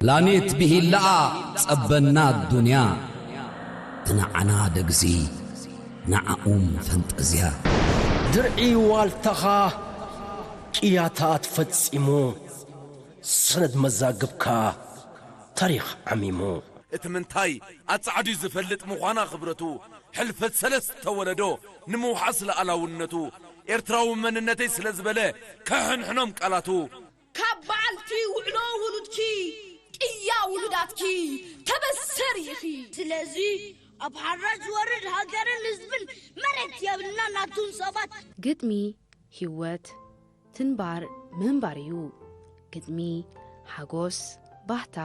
ፕላኔት ብሂላኣ ጸበና ኣዱንያ፣ ትንዓና ደግዚ ንዓኡም ፈንጠዝያ። ድርዒ ዋልታኻ ቅያታት ፈጺሙ፣ ሰነድ መዛግብካ ታሪኽ ዓሚሙ። እቲ ምንታይ ኣጻዕድዩ ዝፈልጥ ምዃና ክብረቱ፣ ሕልፈት ሰለስተ ወለዶ ንምውሓስ ልኣላውነቱ፣ ኤርትራዊ መንነተይ ስለ ዝበለ ከሕንሕኖም ቃላቱ። ካብ በዓልቲ ውዕሎ ውሉድኪ፣ ቅያ ውሉዳትኪ፣ ተበሰሪ ኢኺ። ስለዚ ኣብ ሓራ ዝወርድ ሃገርን ህዝብን መሬት የብልና ናቱን ሰባት። ግጥሚ ህይወት ትንባር ምንባር እዩ። ግጥሚ ሓጎስ፣ ባህታ፣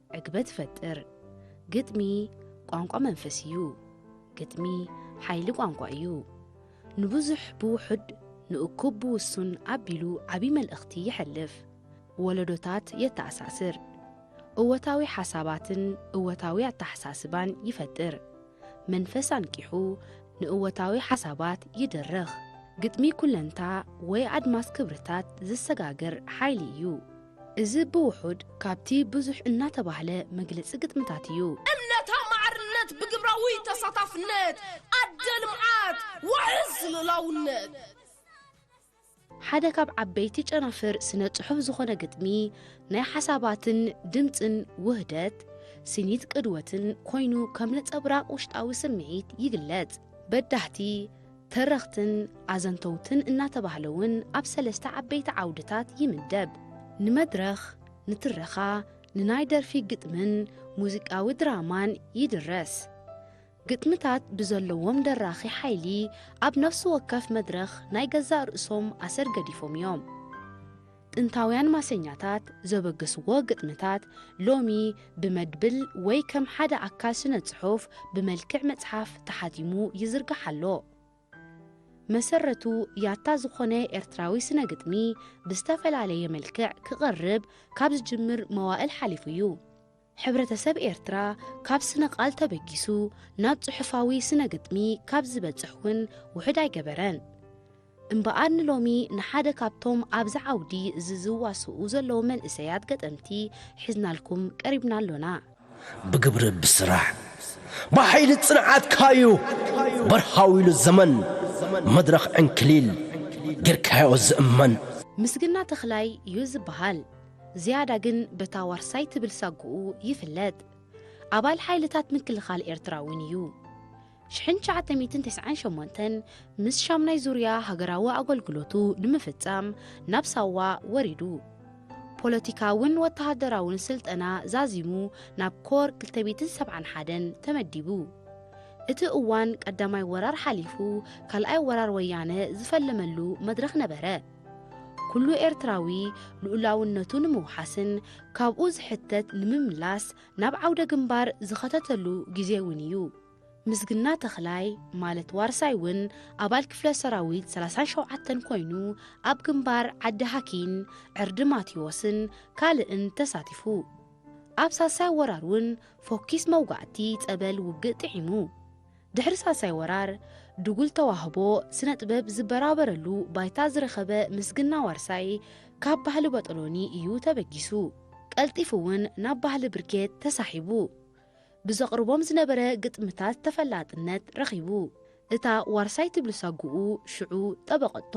ዕግበት ይፈጥር። ግጥሚ ቋንቋ መንፈስ እዩ። ግጥሚ ሓይሊ ቋንቋ እዩ። ንብዙሕ ብውሑድ፣ ንእኩብ ብውሱን ኣቢሉ ዓቢ መልእኽቲ የሕልፍ። ወለዶታት የተኣሳስር። እወታዊ ሓሳባትን እወታዊ ኣተሓሳስባን ይፈጥር። መንፈስ ኣንቂሑ ንእወታዊ ሓሳባት ይድርኽ። ግጥሚ ኩለንታ ወይ ኣድማስ ክብርታት ዝሰጋገር ሓይሊ እዩ። እዚ ብውሑድ ካብቲ ብዙሕ እናተባህለ መግለጺ ግጥምታት እዩ። እምነታ ማዕርነት ብግብራዊ ተሳታፍነት ኣደ ልምዓት ዋሕስ ልእላውነት። ሓደ ካብ ዓበይቲ ጨናፍር ስነ ጽሑፍ ዝኾነ ግጥሚ ናይ ሓሳባትን ድምጽን ውህደት፣ ስኒት ቅድወትን ኮይኑ ከም ነጸብራቕ ውሽጣዊ ስምዒት ይግለጽ። በዳህቲ፣ ተረኽትን ኣዘንተውትን እናተባህለ እውን ኣብ ሰለስተ ዓበይቲ ዓውድታት ይምደብ። ንመድረኽ፣ ንትረኻ፣ ንናይ ደርፊ ግጥምን ሙዚቃዊ ድራማን ይድረስ። ግጥምታት ብዘለዎም ደራኺ ሓይሊ ኣብ ነፍሲ ወከፍ መድረኽ ናይ ገዛእ ርእሶም ኣሰር ገዲፎም እዮም። ጥንታውያን ማሰኛታት ዘበገስዎ ግጥምታት ሎሚ ብመድብል ወይ ከም ሓደ ኣካል ስነ ጽሑፍ ብመልክዕ መጽሓፍ ተሓቲሙ ይዝርጋሕ ኣሎ። መሰረቱ ያታ ዝኾነ ኤርትራዊ ስነ ግጥሚ ብዝተፈላለየ መልክዕ ክቐርብ ካብ ዝጅምር መዋእል ሓሊፉ እዩ። ሕብረተሰብ ኤርትራ ካብ ስነ ቃል ተበጊሱ ናብ ጽሑፋዊ ስነ ግጥሚ ካብ ዝበጽሕ እውን ውሑድ ኣይገበረን። እምበኣር ንሎሚ ንሓደ ካብቶም ኣብዚ ዓውዲ እዚ ዝዋስኡ ዘለዉ መንእሰያት ገጠምቲ ሒዝናልኩም ቀሪብና ኣሎና። ብግብሪ ብስራሕ ብሓይሊ ጽንዓትካ እዩ በርሃዊሉ ዘመን መድረኽ ዕንክሊል ጌርካዮ ዝእመን። ምስግና ተኽላይ እዩ ዝበሃል። ዝያዳ ግን በታ ዋርሳይ ትብል ሳጉኡ ይፍለጥ። ኣባል ሓይልታት ምክልኻል ኤርትራ እውን እዩ። ሽሕን ትሽዓተ ሚእትን ተስዓን ሸሞንተን ምስ ሻምናይ ዙርያ ሃገራዊ ኣገልግሎቱ ንምፍጻም ናብ ሳዋ ወሪዱ። ፖለቲካውን ወተሃደራውን ስልጠና ዛዚሙ ናብ ኮር ክልተ ሚእትን ሰብዓን ሓደን ተመዲቡ። እቲ እዋን ቀዳማይ ወራር ሓሊፉ ካልኣይ ወራር ወያነ ዝፈለመሉ መድረኽ ነበረ። ኩሉ ኤርትራዊ ልኡላውነቱ ንምውሓስን ካብኡ ዝሕተት ንምምላስ ናብ ዓውደ ግንባር ዝኸተተሉ ግዜ እውን እዩ። ምስግና ተኽላይ ማለት ዋርሳይ እውን ኣባል ክፍለ ሰራዊት ሰላሳን ሸውዓተን ኮይኑ ኣብ ግንባር ዓዲ ሃኪን፣ ዕርዲ ማቴዎስን ካልእን ተሳቲፉ። ኣብ ሳልሳይ ወራር እውን ፎኪስ መውጋእቲ ጸበል ውግእ ጥዒሙ። ድሕሪ ሳልሳይ ወራር ድጉል ተዋህቦ ስነ ጥበብ ዝበራበረሉ ባይታ ዝረኸበ ምስግና ዋርሳይ ካብ ባህሊ ቦጦሎኒ እዩ ተበጊሱ። ቀልጢፉ እውን ናብ ባህሊ ብርጌድ ተሳሒቡ። ብዘቕርቦም ዝነበረ ግጥምታት ተፈላጥነት ረኺቡ። እታ ዋርሳይ ትብል ሳጉኡ ሽዑ ጠበቐቶ።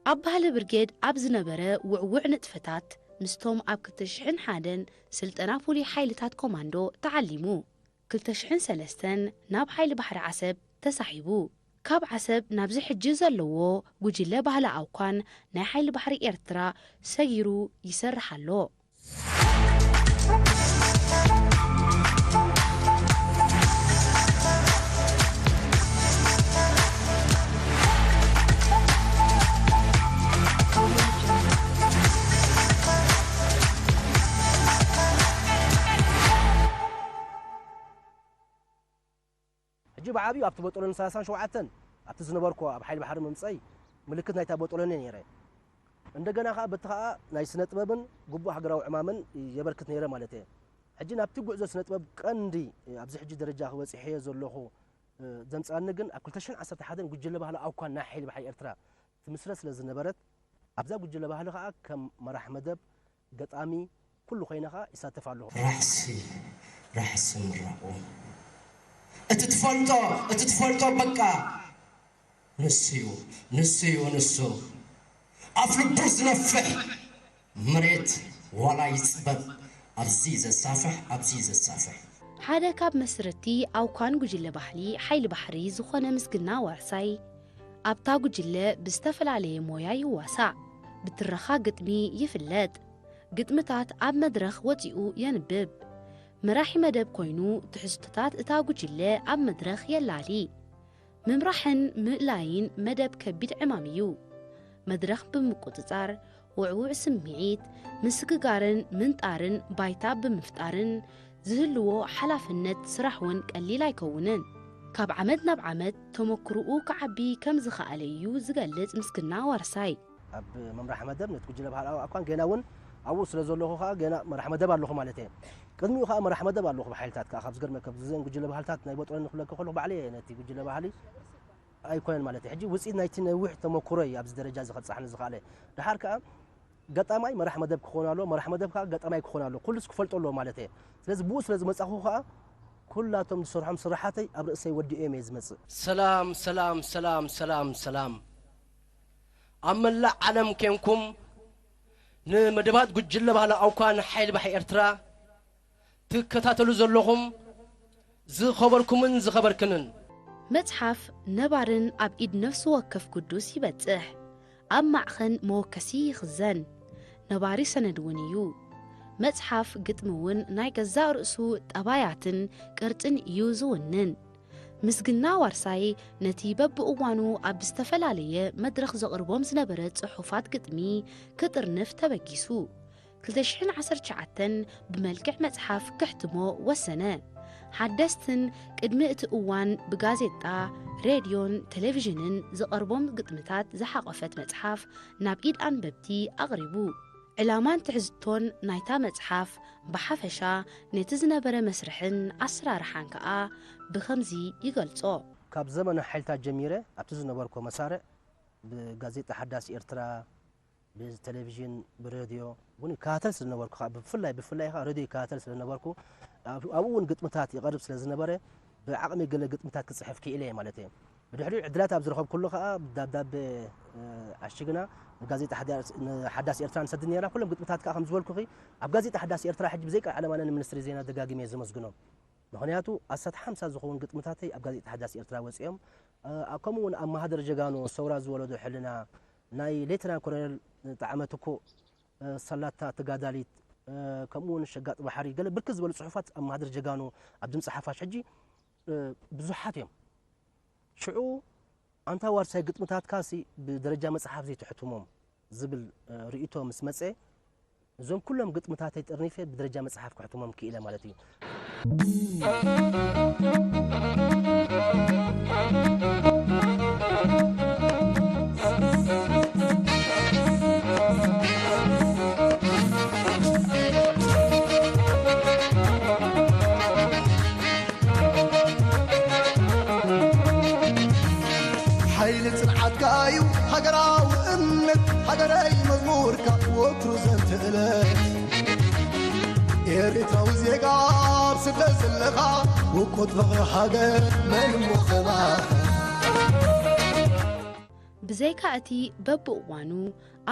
ኣብ ባህሊ ብርጌድ ኣብ ዝነበረ ውዕዉዕ ንጥፈታት ምስቶም ኣብ ክልተ ሽሕን ሓደን ስልጠና ፍሉይ ሓይልታት ኮማንዶ ተዓሊሙ። ክልተ ሽሕን ሰለስተን ናብ ሓይሊ ባሕሪ ዓሰብ ተሳሒቡ። ካብ ዓሰብ ናብዚ ሕጂ ዘለዎ ጉጅለ ባህሊ ኣውካን ናይ ሓይሊ ባሕሪ ኤርትራ ሰጊሩ ይሰርሕ ኣሎ። ሕጂ ብዓብዩ ኣብቲ ቦጦሎኒ ሰላሳን ሸውዓተን ኣብቲ ዝነበርኩ ኣብ ሓይሊ ባሕሪ ምምጸይ ምልክት ናይታ ቦጦሎኒ ነይረ። እንደገና ከኣ በቲ ከኣ ናይ ስነ ጥበብን ግቡእ ሃገራዊ ዕማምን የበርክት ነይረ ማለት እየ። ሕጂ ናብቲ ጉዕዞ ስነ ጥበብ ቀንዲ ኣብዚ ሕጂ ደረጃ ክበጽሐዮ ዘለኹ ዘምጻኒ ግን ኣብ ክልተ ሽሕን ዓሰርተ ሓደን ጉጅለ ባህሊ ኣውኳን ናይ ሓይሊ ባሕሪ ኤርትራ ትምስረት ስለ ዝነበረት፣ ኣብዛ ጉጅለ ባህሊ ከኣ ከም መራሕ መደብ፣ ገጣሚ፣ ኩሉ ኮይነ ከኣ ይሳተፍ ኣለኹ። ራሕሲ ራሕሲ ምራቑ እቲ ትፈልጦ እቲ ትፈልጦ በቃ ንሱዩ ንሱዩ ንሱ ኣፍ ልቡ ዝነፍሕ መሬት ዋላ ይጽበብ ኣብዚ ዘሳፍሕ ኣብዚ ዘሳፍሕ። ሓደ ካብ መስረቲ ኣውካን ጉጅለ ባህሊ ሓይሊ ባሕሪ ዝኾነ ምስግና ዋርሳይ ኣብታ ጉጅለ ብዝተፈላለየ ሞያ ይዋሳእ። ብትረኻ ግጥሚ ይፍለጥ። ግጥምታት ኣብ መድረኽ ወጺኡ የንብብ። መራሒ መደብ ኮይኑ ትሕዝቶታት እታ ጉጅለ ኣብ መድረኽ የላሊ። ምምራሕን ምእላይን መደብ ከቢድ ዕማም እዩ። መድረኽ ብምቁጽጻር፣ ውዕዉዕ ስምዒት፣ ምስግጋርን ምንጣርን ባይታ ብምፍጣርን ዝህልዎ ሓላፍነት ስራሕ እውን ቀሊል ኣይከውንን። ካብ ዓመት ናብ ዓመት ተመኩርኡ ክዓቢ ከም ዝኸኣለ እዩ ዝገልጽ ምስግና ዋርሳይ። ኣብ ምምራሕ መደብ ነቲ ጉጅለ ባህላዊ ኣኳን ገና እውን ኣብኡ ስለ ዘለኹ ከኣ ገና መራሕ መደብ ኣለኹ ማለት እየ። ቅድሚኡ ከኣ መራሕ መደብ ኣለኹ ብሓይልታት ከኣ ካብ ዝገርመካ ብዘን ጉጅለ ባህልታት ናይ ቦጥረኒ ክብለካ ከለኹ ባዕለይ እየ ነቲ ጉጅለ ባህሊ ኣይኮነን ማለት እየ። ሕጂ ውፅኢት ናይቲ ነዊሕ ተመኩሮይ ኣብዚ ደረጃ እዚ ከብፅሓኒ ዝኸኣለ። ደሓር ከኣ ገጣማይ መራሕ መደብ ክኾን ኣለዎ፣ መራሕ መደብ ከኣ ገጣማይ ክኾን ኣለዎ። ኩሉስ ክፈልጦ ኣለዎ ማለት እየ። ስለዚ ብኡ ስለ ዝመጻኹ ከኣ ኩላቶም ዝሰርሖም ስራሓተይ ኣብ ርእሰይ ወዲኦም እየ ዝመጽእ። ሰላም ሰላም ሰላም ሰላም ሰላም ኣብ መላእ ዓለም ኬንኩም ንመደባት ጉጅለ ባህሊ ኣውኳን ሓይሊ ባሕሪ ኤርትራ ትከታተሉ ዘለኹም ዝኸበርኩምን ዝኸበርክንን። መጽሓፍ ነባርን ኣብ ኢድ ነፍሲ ወከፍ ግዱስ ይበጽሕ። ኣብ ማዕኸን መወከሲ ይኽዘን። ነባሪ ሰነድ እውን እዩ። መጽሓፍ ግጥሚ እውን ናይ ገዛእ ርእሱ ጠባያትን ቅርጽን እዩ ዝውንን። ምስግና ዋርሳይ ነቲ በብእዋኑ ኣብ ዝተፈላለየ መድረኽ ዘቕርቦም ዝነበረ ጽሑፋት ግጥሚ ክጥርንፍ ተበጊሱ። ክልተ ሽሕን ዓሰርተ ትሽዓተን ብመልክዕ መጽሓፍ ከሕትሞ ወሰነ። ሓደስትን ቅድሚ እቲ እዋን ብጋዜጣ፣ ሬድዮን ቴሌቪዥንን ዝቐርቦም ግጥምታት ዝሓቖፈት መጽሓፍ ናብ ኢድ ኣንበብቲ ኣቕሪቡ። ዕላማን ትሕዝቶን ናይታ መጽሓፍ ብሓፈሻ ነቲ ዝነበረ መስርሕን ኣሰራርሓን ከኣ ብኸምዚ ይገልጾ። ካብ ዘመነ ሓይልታት ጀሚረ ኣብቲ ዝነበርኩ መሳርዕ ብጋዜጣ ሓዳስ ኤርትራ፣ ብቴሌቪዥን፣ ብሬድዮ እውን ይከታተል ስለ ዝነበርኩ፣ ብፍላይ ብፍላይ ከዓ ሬድዮ ይከታተል ስለ ዝነበርኩ ኣብኡ እውን ግጥምታት ይቐርብ ስለ ዝነበረ ብዓቕሚ ገለ ግጥምታት ክፅሕፍ ክኢለ እየ ማለት እየ። ብድሕሪኡ ዕድላት ኣብ ዝረኸብኩሉ ከዓ ብዳብዳቤ ዓሽግና ንጋዜጣ ሓዳስ ኤርትራ ንሰድድ ነይርና። ኩሎም ግጥምታት ከዓ ከም ዝበልኩኺ ኣብ ጋዜጣ ሓዳስ ኤርትራ ሕጂ ብዘይቃ ዕለማና ንሚኒስትሪ ዜና ደጋጊመ እየ ዘመስግኖም። ምኽንያቱ ኣስታት ሓምሳ ዝኸውን ግጥምታተይ ኣብ ጋዜጣ ሓዳስ ኤርትራ ወፂኦም። ከምኡ እውን ኣብ ማህደር ጀጋኑ፣ ሰውራ ዝወለዶ ሕልና፣ ናይ ሌተናል ኮሎኔል ጣዕመ ትኩእ፣ ሰላታ ተጋዳሊት፣ ከምኡ እውን ሸጋጥ ባሕሪ፣ ገለ ብርክት ዝበሉ ፅሑፋት ኣብ ማህደር ጀጋኑ፣ ኣብ ድምፂ ሓፋሽ ሕጂ ብዙሓት እዮም። ሽዑ ኣንታ ዋርሳይ ግጥምታትካሲ ብደረጃ መፅሓፍ ዘይትሕትሞም ዝብል ርእይቶ ምስ መፀ፣ እዞም ኩሎም ግጥምታተይ ጠርኒፈ ብደረጃ መፅሓፍ ከሕትሞም ክኢለ ማለት እዩ። ሓይሊ ጽንዓትካ እዩ ሃገራዊ እምነት፣ ሃገረይ መዝሙርካ ወትሩ ዘንተ እለት። ኤርትራዊ ዜጋ ኣብ ስደት ዘለኻ፣ ውቁጥ ፍቕሪ ሃገር መን እሞ ከማኻ። ብዘይካ እቲ በብእዋኑ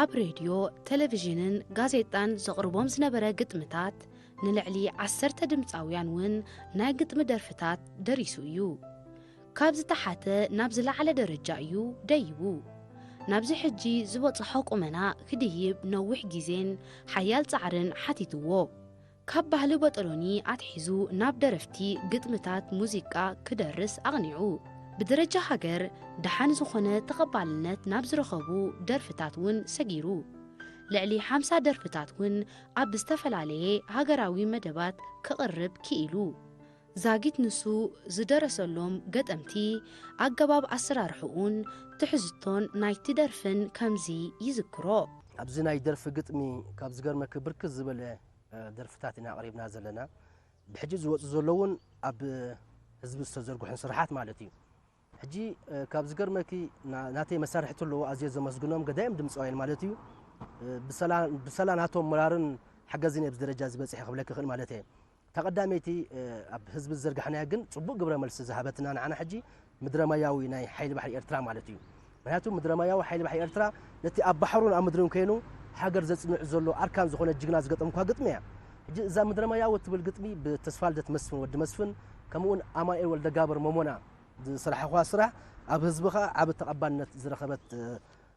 ኣብ ሬድዮ፣ ቴሌቪዥንን ጋዜጣን ዘቕርቦም ዝነበረ ግጥምታት፣ ንልዕሊ ዓሰርተ ድምጻውያን እውን ናይ ግጥሚ ደርፍታት ደሪሱ እዩ። ካብ ዝተሓተ ናብ ዝለዓለ ደረጃ እዩ ደይቡ። ናብዚ ሕጂ ዝበጽሖ ቁመና ክድይብ ነዊሕ ግዜን ሓያል ጻዕርን ሓቲትዎ። ካብ ባህሊ ቦጦሎኒ ኣትሒዙ ናብ ደረፍቲ፣ ግጥምታት፣ ሙዚቃ ክደርስ ኣቕኒዑ። ብደረጃ ሃገር ደሓን ዝኾነ ተቐባልነት ናብ ዝረኸቡ ደርፍታት እውን ሰጊሩ። ልዕሊ ሓምሳ ደርፍታት እውን ኣብ ዝተፈላለየ ሃገራዊ መደባት ከቕርብ ክኢሉ። ዛጊት ንሱ ዝደረሰሎም ገጠምቲ፣ ኣገባብ ኣሰራርሕኡን ትሕዝቶን ናይቲ ደርፍን ከምዚ ይዝክሮ። ኣብዚ ናይ ደርፊ ግጥሚ ካብ ዝገርመኪ ብርክት ዝበለ ደርፍታት ኢና ኣቕሪብና ዘለና። ብሕጂ ዝወፁ ዘለውን ኣብ ህዝቢ ዝተዘርግሑን ስራሓት ማለት እዩ። ሕጂ ካብ ዝገርመኪ ናተይ መሳርሕቲ ኣለዎ ኣዝየ ዘመስግኖም ገዳይም ድምፃውያን ማለት እዩ። ብሰላ ናቶም ምራርን ሓገዝን ኣብዚ ደረጃ ዝበፅሐ ክብለኪ ይኽእል ማለት እየ። ተቐዳመይቲ ኣብ ህዝቢ ዝዘርጋሕናያ ግን ፅቡቕ ግብረ መልሲ ዝሃበትና ንዓና ሕጂ ምድረ ማያዊ ናይ ሓይሊ ባሕሪ ኤርትራ ማለት እዩ። ምክንያቱ ምድረ ማያዊ ሓይሊ ባሕሪ ኤርትራ ነቲ ኣብ ባሕሩን ኣብ ምድርን ኮይኑ ሃገር ዘጽንዕ ዘሎ ኣርካን ዝኾነ ጅግና ዝገጠምኳ ግጥሚ እያ። ሕጂ እዛ ምድረ ማያዊ እትብል ግጥሚ ብተስፋልደት መስፍን ወዲ መስፍን ከምኡውን ኣማኤል ወልደጋብር መሞና ዝስራሕኳ ስራሕ ኣብ ህዝቢ ኸዓ ዓቢ ተቐባልነት ዝረኸበት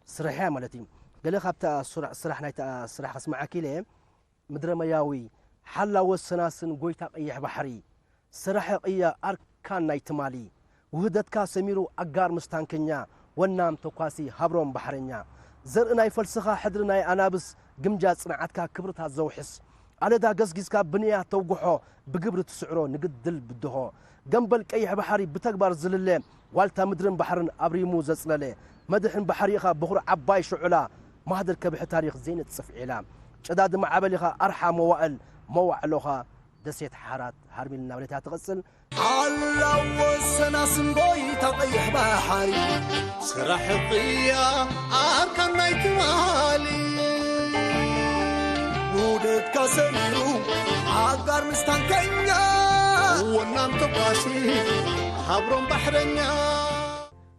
ስራሕ እያ ማለት እዩ። ገለ ካብታ ስራሕ ናይታ ስራሕ ከስምዓኪ ኢለ እየ። ምድረ መያዊ ሓላወ ሰናስን ጎይታ ቀይሕ ባሕሪ፣ ሰራሒ ቅያ ኣርካን ናይ ትማሊ፣ ውህደትካ ሰሚሩ ኣጋር ምስ ታንከኛ፣ ወናም ተኳሲ ሃብሮም ባሕረኛ፣ ዘርኢ ናይ ፈልስኻ ሕድሪ ናይ ኣናብስ፣ ግምጃ ጽንዓትካ ክብርታት ዘውሕስ፣ ኣለዳ ገስጊስካ ብንያ ተውግሖ፣ ብግብሪ ትስዕሮ ንግድል ብድሆ፣ ገምበል ቀይሕ ባሕሪ ብተግባር ዝልለ፣ ዋልታ ምድርን ባሕርን ኣብሪሙ ዘጽለለ፣ መድሕን ባሕሪ ኢኻ ብኹር ዓባይ ሽዑላ፣ ማህደር ከብሒ ታሪኽ ዘይነጽፍ ዒላ፣ ጨዳዲ ማዕበል ኢኻ ኣርሓ መዋእል፣ መዋዕሎኻ ደሴት ሓራት ሃርሚል እናበለት እያ ትቕጽል። ሓላዎ ሰናስን ጎይታ ቀይሕ ባሕሪ፣ ስራሕ ቅያ ኣርካን ናይ ትማሊ፣ ውደትካ ሰሚሩ ኣጋር ምስ ታንከኛ፣ ወናም ተኳሲ ሃብሮም ባሕረኛ።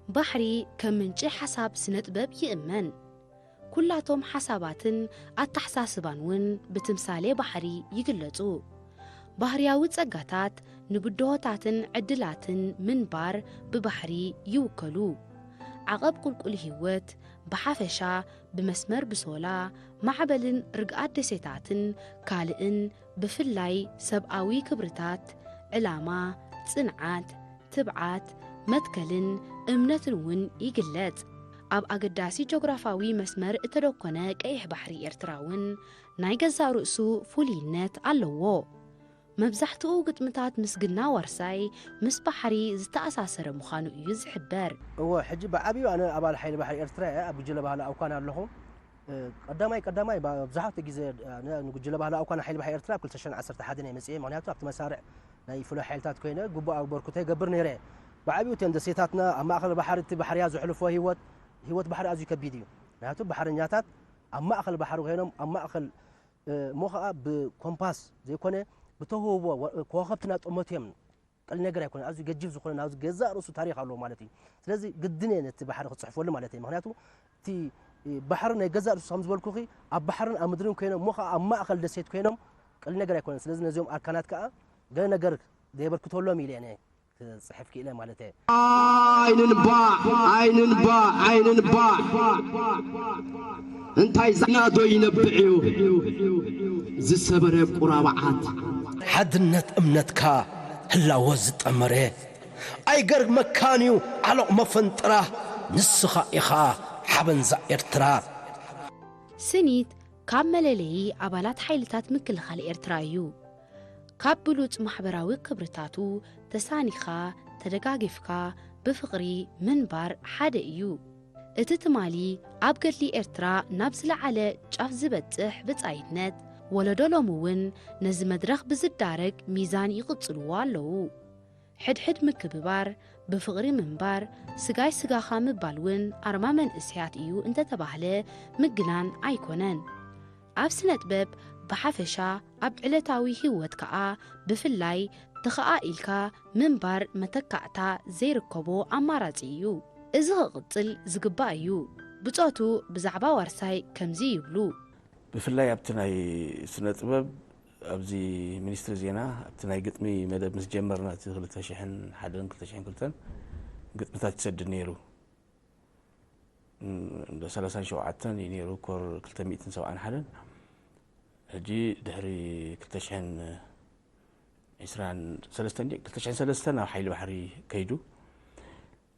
ባሕሪ ከም ምንጪ ሓሳብ ስነ ጥበብ ይእመን። ኩላቶም ሓሳባትን ኣተሓሳስባን እውን ብትምሳሌ ባሕሪ ይግለጹ። ባህርያዊ ጸጋታት ንብድሆታትን ዕድላትን ምንባር ብባሕሪ ይውከሉ። ዓቐብ ቁልቁል ህይወት ብሓፈሻ ብመስመር ብሶላ፣ ማዕበልን ርግኣት ደሴታትን ካልእን ብፍላይ ሰብኣዊ ክብርታት፣ ዕላማ፣ ጽንዓት፣ ትብዓት፣ መትከልን እምነትን እውን ይግለጽ። ኣብ ኣገዳሲ ጆግራፋዊ መስመር እተደኮነ ቀይሕ ባሕሪ ኤርትራ እውን ናይ ገዛእ ርእሱ ፍሉይነት ኣለዎ። መብዛሕትኡ ግጥምታት ምስግና ዋርሳይ ምስ ባሕሪ ዝተኣሳሰረ ምዃኑ እዩ ዝሕበር። እወ፣ ሕጂ ብዓብዩ ኣነ ኣባል ሓይሊ ባሕሪ ኤርትራ እየ፣ ኣብ ጉጅለ ባህሊ ኣውካን ኣለኹ። እ፣ ቀዳማይ፣ ቀዳማይ፣ ባ-፣ ብዙሓት ግዜ፣ እ፣ ነ-፣ ንጉጅለ ባህሊ ኣውካን ሓይሊ ባሕሪ ኤርትራ ኣብ ክልተ ሽሕን ዓሰርተ ሓደን እየ መጽኤ፣ ምኽንያቱ ኣብቲ መሳርዕ ናይ ፍሉይ ሓይልታት ኮይነ ግቡእ ኣበርክቶ ይገብር ነይረ። ብዓብዩ እተን ደሴታትና ኣብ ማእከል ባሕሪ፣ እቲ ባሕርያ ዘሕልፎ ህይወት፣ ህይወት ባሕሪ ኣዝዩ ከቢድ እዩ። ምኽንያቱ ባሕረኛታት ኣብ ማእከል ባሕሪ ኮይኖም፣ ኣብ ማእከል፣ እ፣ እሞ ኸኣ ብኮምፓስ ዘይኮነ ብተውህቦ ወ-፣ ከዋኽብትና ጠመት እዮም። ቀሊል ነገር ኣይኮነን። ኣዝዩ ገጂፍ ዝኾነ፣ ናብዚ ገዛእ ርእሱ ታሪኽ ኣለዎ ማለት እዩ። ስለዚ ግድን እየ ነቲ ባሕሪ ክጽሕፈሉ ማለት እየ። ምኽንያቱ እቲ ባሕሪ ናይ ገዛእ ርእሱ ከም ዝበልኩኺ ኣብ ባሕርን ኣብ ምድርን ኮይኖም፣ እሞ ኸዓ ኣብ ማእከል ደሴት ኮይኖም ቀሊል ነገር ኣይኮነን። ስለዚ ነዚኦም ኣርካናት ከኣ ገለ ነገር ዘየበርክተሎም ኢለ እየ ክጽሕፍ ክኢለ ማለት እየ። ኣይንንባዕ፣ ኣይንንባዕ፣ ኣይንንባዕ። እንታይ ዝናዶ ይነብዕ እዩ ዝሰበረ ቁራብዓት። ሓድነት እምነትካ ህላወ ዝጠመረ ኣይገርመካን እዩ ዓሎቕ መፈንጥራ ንስኻ ኢኻ ሓበንዛ ኤርትራ። ስኒት ካብ መለለዪ ኣባላት ሓይልታት ምክልኻል ኤርትራ እዩ። ካብ ብሉጽ ማሕበራዊ ክብርታቱ ተሳኒኻ፣ ተደጋጊፍካ፣ ብፍቕሪ ምንባር ሓደ እዩ። እቲ ትማሊ ኣብ ገድሊ ኤርትራ ናብ ዝለዓለ ጫፍ ዝበጽሕ ብጻይነት፣ ወለዶ ሎሚ እውን ነዚ መድረኽ ብዝዳረግ ሚዛን ይቕጽልዎ ኣለዉ። ሕድሕድ ምክብባር፣ ብፍቕሪ ምንባር፣ ስጋይ ስጋኻ ምባል እውን ኣርማ መንእሰያት እዩ እንተተባህለ ምግናን ኣይኮነን። ኣብ ስነ ጥበብ ብሓፈሻ፣ ኣብ ዕለታዊ ህይወት ከኣ ብፍላይ ተኸኣኢልካ ምንባር መተካእታ ዘይርከቦ ኣማራጺ እዩ። እዚ ክቕጽል ዝግባእ እዩ። ብጾቱ ብዛዕባ ዋርሳይ ከምዚ ይብሉ። ብፍላይ ኣብቲ ናይ ስነ ጥበብ፣ ኣብዚ ሚኒስትሪ ዜና፣ ኣብቲ ናይ ግጥሚ መደብ ምስ ጀመርና፣ እቲ ክልተ ሽሕን ሓደን ክልተ ሽሕን ክልተን ግጥምታት ይሰድድ ነይሩ። እም፣ እንደ ሰላሳን ሸውዓተን እዩ ነይሩ፣ ኮር ክልተ ሚእትን ሰብዓን ሓደን። ሕጂ ድሕሪ ክልተ ሽሕን ዕስራን ሰለስተን ድዩ? ክልተ ሽሕን ሰለስተን ናብ ሓይሊ ባሕሪ ከይዱ።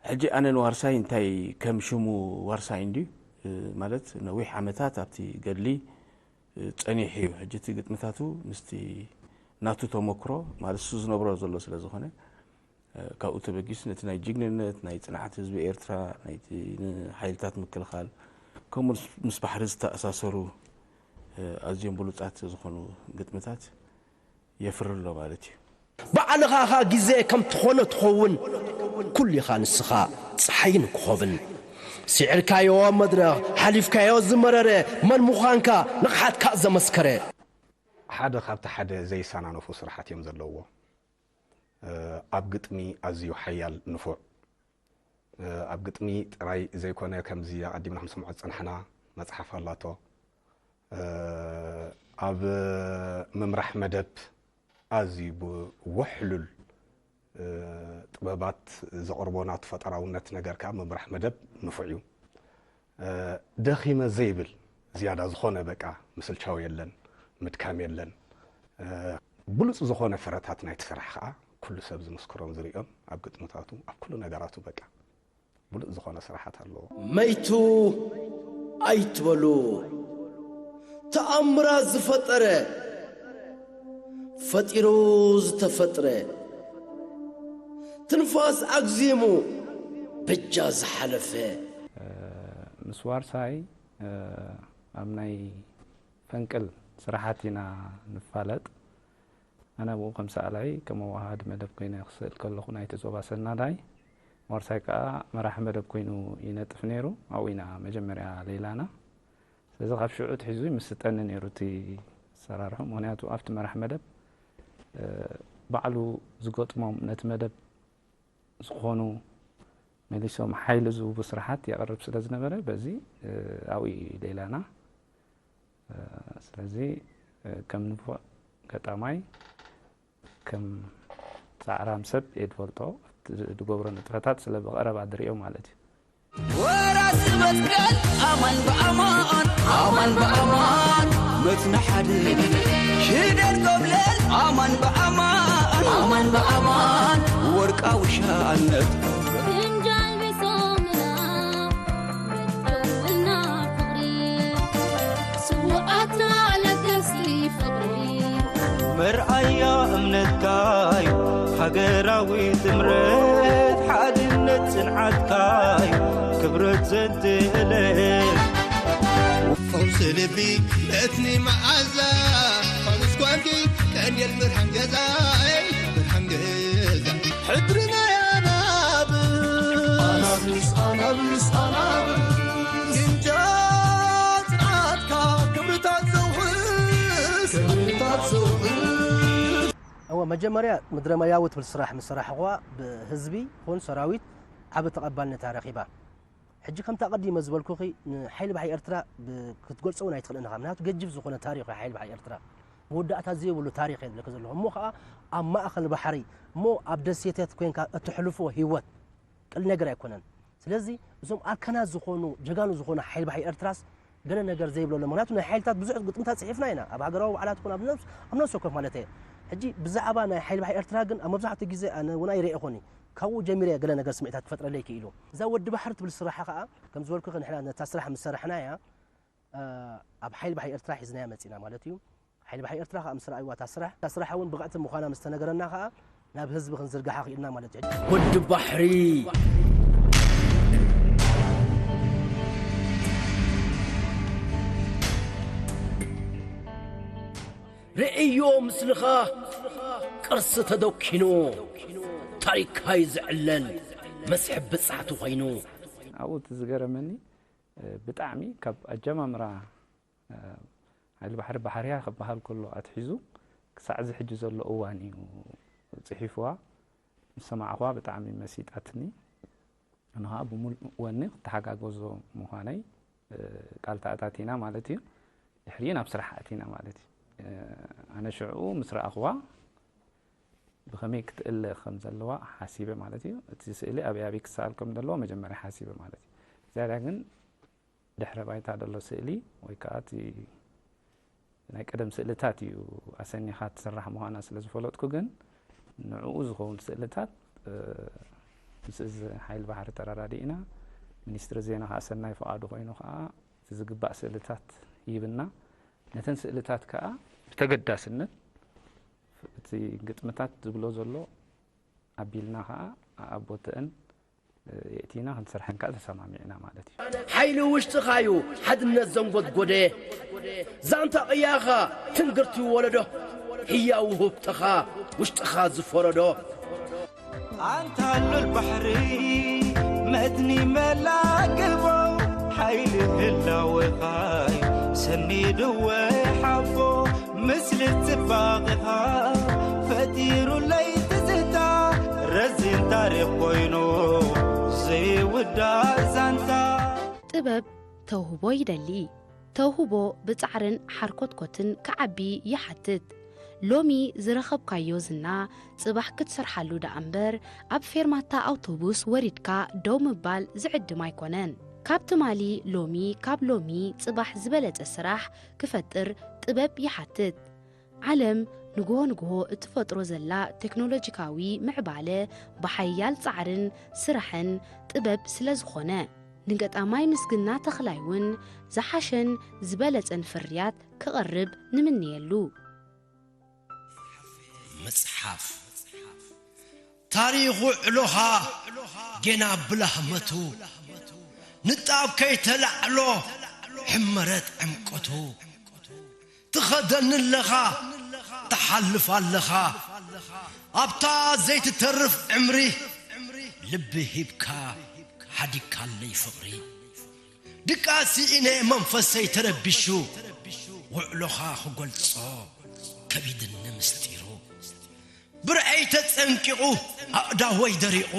ሕጂ ኣነ ንዋርሳይ እንታይ ከም ሽሙ ዋርሳይ እንድዩ፣ እ፣ ማለት ነዊሕ ዓመታት ኣብቲ ገድሊ፣ እ፣ ጸኒሑ እዩ። ሕጂ እቲ ግጥምታቱ ምስቲ ናቱ ተመክሮ፣ ማለት እሱ ዝነብሮ ዘሎ ስለ ዝኾነ፣ እ፣ ካብኡ ተበጊሱ ነቲ ናይ ጅግንነት፣ ናይ ጽንዓት ህዝቢ ኤርትራ፣ ናይቲ ንሓይልታት ምክልኻል፣ ከምኡ ምስ፣ ምስ ባሕሪ ዝተኣሳሰሩ፣ እ፣ ኣዝዮም ብሉጻት ዝኾኑ ግጥምታት የፍሪ ኣሎ ማለት እዩ። ባዕልኻ ኻ ግዜ ከም ትኾኖ ትኸውን። ኩሉ ኢኻ ንስኻ ጸሓይን ኮኾብን። ስዒርካዮ መድረኽ፣ ሓሊፍካዮ ዝመረረ፣ መን ምዃንካ ንቕሓትካ ዘመስከረ። ሓደ ካብቲ ሓደ ዘይሰናነፉ ስራሓት እዮም ዘለውዎ። ኣብ ግጥሚ ኣዝዩ ሓያል ንፉዕ። ኣብ ግጥሚ ጥራይ ዘይኮነ፣ ከምዚ ኣቐዲምና ክንሰምዖ ዝጸናሕና መጽሓፍ ኣላቶ። ኣብ ምምራሕ መደብ ኣዝዩ ብውሕሉል ጥበባት ዘቕርቦ ናቱ ፈጠራውነት ነገር ከኣ ምምራሕ መደብ ንፉዕ እዩ። ደኺመ ዘይብል ዝያዳ ዝኾነ በቃ ምስልቻው የለን፣ ምድካም የለን። ብሉጽ ዝኾነ ፍረታት ናይቲ ስራሕ ከኣ ኩሉ ሰብ ዝምስክሮን ዝርእዮን ኣብ ግጥምታቱ፣ ኣብ ኩሉ ነገራቱ በቃ ብሉጽ ዝኾነ ስራሓት ኣለዎ። መይቱ ኣይትበሉ፣ ተኣምራት ዝፈጠረ፣ ፈጢሩ ዝተፈጥረ፣ ትንፋስ ኣግዚሙ በጃ ዝሓለፈ። ምስ ዋርሳይ ኣብ ናይ ፈንቅል ስራሓት ኢና ንፋለጥ። ኣነ ኣብኡ ከም ሰኣላይ፣ ከም ኣወሃሃዲ መደብ ኮይነ ክስእል ከለኹ ናይቲ ዞባ ሰናዳይ፣ ዋርሳይ ከኣ መራሒ መደብ ኮይኑ ይነጥፍ ነይሩ። ኣብኡ ኢና መጀመርያ ሌላና። ስለዚ ካብ ሽዑ ኣትሒዙ ይምስጠኒ ነይሩ እቲ ኣሰራርሑ። ምኽንያቱ ኣብቲ መራሕ መደብ ባዕሉ ዝገጥሞም ነቲ መደብ ዝኾኑ መሊሶም ሓይሊ ዝህቡ ስራሓት የቕርብ ስለ ዝነበረ በዚ ኣብኡ እዩ ሌላና። ስለዚ ከም ንፉዕ ገጣማይ ከም ጻዕራም ሰብ እየ ዝፈልጦ። ዝገብሮ ንጥፈታት ስለ ብቐረባ ዝርእዮ ማለት እዩ። ወራሲ መትከል ኣማን ብኣማን ኣማን ብኣማን መትንሓድ ሽደድ ጎብለል ኣማን ብኣማን ኣማን ብኣማን ወርቃዊ ሻነት ስውኣትና ለገሲ ፍቕሪ መርኣያ እምነትካዩ ሃገራዊ ጥምረት ሓድነት ጽንዓትካዩ ክብረት ዘንትእለ ፈውሲ ልቢ እትኒ መዓዛ ፈውስ ጓንኪ ቀንየል ብርሃን ገዛይ ብርሃን ገዛ ሕድርና ያናብስ ኣናብስ ኣናብስ ግንጃ ጽንዓትካ ክብርታት ዘውሕስ ክብርታት ዘውሕስ እወ መጀመርያ ምድረ መያዊ ትብል ስራሕ ምስ ሰራሕኹዋ ብህዝቢ ኹን ሰራዊት ዓቢ ተቐባልነት እያ ረኺባ። ሕጂ ከምቲ ኣቐዲመ ዝበልኩኺ ንሓይሊ ባሕሪ ኤርትራ ክትገልጾ እውን ኣይትኽእልን ኢኻ። ምክንያቱ ገጅፍ ዝኾነ ታሪኽ እዩ ሓይሊ ባሕሪ ኤርትራ። መወዳእታ ዘይብሉ ታሪኽ እየ ዝብለኪ ዘለኹ። እሞ ኸኣ ኣብ ማእኸል ባሕሪ እሞ ኣብ ደሴታት ኮይንካ እተሕልፎ ህይወት ቀሊል ነገር ኣይኮነን። ስለዚ እዞም ኣርካናት ዝኾኑ ጀጋኑ ዝኾኑ ሓይሊ ባሕሪ ኤርትራስ ገለ ነገር ዘይብለሎም። ምክንያቱ ናይ ሓይልታት ብዙሕ ግጥምታት ጽሒፍና ኢና። ኣብ ሃገራዊ በዓላት ኮነ ኣብ ነብስ ኣብ ነብስ ወከፍ ማለት እየ። ሕጂ ብዛዕባ ናይ ሓይሊ ባሕሪ ኤርትራ ግን ኣብ መብዛሕትኡ ግዜ ኣነ እውን ኣይርእኹን እዩ። ካብኡ ጀሚረ እየ ገለ ነገር ስምዒታት ክፈጥረለይ ክኢሉ። እዛ ወዲ ባሕሪ ትብል ስራሓ ከኣ ከም ዝበልኩኺ ንሕና ነታ ስራሕ ምስ ሰራሕናያ ኣብ ሓይሊ ባሕሪ ኤርትራ ሒዝናያ መጺና ማለት እዩ። ሓይሊ ባሕሪ ኤርትራ ከኣ ምስ ረኣይዋ እታ ስራሕ እታ ስራሕ እውን ብቕዕቲ ምዃና ምስ ተነገረና ከኣ ናብ ህዝቢ ክንዝርግሓ ክኢልና ማለት እዩ። ወዲ ባሕሪ ርእዮ ምስልኻ ቅርሲ ተደኪኑ ታሪካይ ዝዕለል መስሕብ ብጻሕቲ ኮይኑ ኣብኡ እቲ ዝገረመኒ ብጣዕሚ ካብ ኣጀማምራ ሓይሊ ባሕሪ ባሕርያ ክበሃል ከሎ ኣትሒዙ ክሳዕ እዚ ሕጂ ዘሎ እዋን እዩ ጽሒፍዋ ምስ ሰማዕኽዋ ብጣዕሚ መሲጣትኒ። ኣነ ኸዓ ብምሉእ ወኒ ክተሓጋገዞ ምዃነይ ቃል ተኣታቲና ማለት እዩ። ድሕሪኡ ናብ ስራሕ ኣቲና ማለት እዩ። ኣነ ሽዕኡ ምስ ረኣኽዋ ብኸመይ ክትእለ ከም ዘለዋ ሓሲበ ማለት እዩ። እቲ ስእሊ ኣበይ ኣበይ ክሰኣል ከም ዘለዎ መጀመርያ ሓሲበ ማለት እዩ። ዝያዳ ግን ድሕረ ባይታ ዘሎ ስእሊ ወይ ከዓ እቲ ናይ ቀደም ስእልታት እዩ ኣሰኒኻ ትስራሕ ምዃና ስለ ዝፈለጥኩ ግን ንዕኡ ዝኸውን ስእልታት ምስ እዚ ሓይሊ ባሕሪ ተረዳዲእና ሚኒስትሪ ዜና ከዓ ሰናይ ፍቓዱ ኮይኑ ከዓ እቲ ዝግባእ ስእልታት ይህብና ነተን ስእልታት ከዓ ብተገዳስነት እቲ ግጥምታት ዝብሎ ዘሎ ኣቢልና ከዓ ኣቦትአን የእቲና ክንሰርሐን ከዓ ተሰማሚዕና ማለት እዩ። ሓይሊ ውሽጥኻ እዩ ሓድነት ዘንጎድጎደ። ዛንታ ቅያኻ ትንግርቲ ወለዶ። ህያው ውህብትኻ ውሽጥኻ ዝፈረዶ። ኣንታ ሉል ባሕሪ መትኒ መላግቦ ሓይሊ ህላወኻይ ሰኒድዎ ሓፎ ምስሊ ጽባቕኻ ፈጢሩለይ ትዝታ ረዚን ታሪኽ ኮይኑ ዘይውዳእ ዛንታ። ጥበብ ተውህቦ ይደሊ። ተውህቦ ብጻዕርን ሓርኮትኮትን ክዓቢ ይሓትት። ሎሚ ዝረኸብካዮ ዝና ጽባሕ ክትሰርሓሉ ደኣ እምበር ኣብ ፌርማታ ኣውቶቡስ ወሪድካ ደው ምባል ዝዕድም ኣይኮነን። ካብ ትማሊ ሎሚ፣ ካብ ሎሚ ጽባሕ ዝበለጸ ስራሕ ክፈጥር ጥበብ ይሓትት። ዓለም ንግሆ ንግሆ እትፈጥሮ ዘላ ቴክኖሎጂካዊ ምዕባለ ብሓያል ጻዕርን ስራሕን ጥበብ ስለ ዝኾነ፣ ንገጣማይ ምስግና ተኽላይ እውን ዝሓሸን ዝበለጸን ፍርያት ክቐርብ ንምንየሉ። መጽሓፍ ታሪኽ ውዕሎኻ ጌና ብላህመቱ ንጣብ ከይተላዕሎ ሕመረት ዕምቆቱ ትኸደኒ ኣለኻ ትሓልፍ ኣለኻ ኣብታ ዘይትተርፍ ዕምሪ ልቢ ሂብካ ሓዲግካለይ ፍቕሪ ድቃስ ስኢነ መንፈሰይ ተረቢሹ ውዕሎኻ ክገልጾ ከቢድኒ ምስጢሩ ብርዐይ ተጸንቂቑ ኣእዳወይ ደሪቑ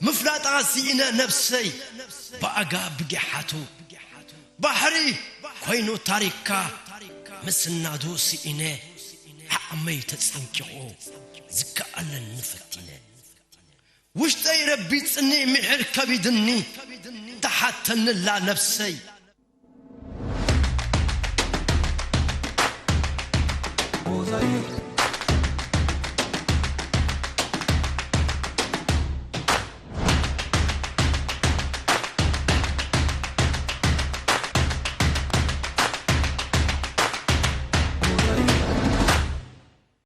ምፍላጣ ስኢነ ነብሰይ ብኣጋ ብጊሓቱ ባሕሪ ኮይኑ ታሪኽካ ምስናዱ ስኢነ ዓቕመይ ተጸንቂቑ ዝከኣለኒ ፈቲነ ውሽጠይ ረቢጽኒ ምሕር ከቢድኒ ተሓተንላ ነብሰይ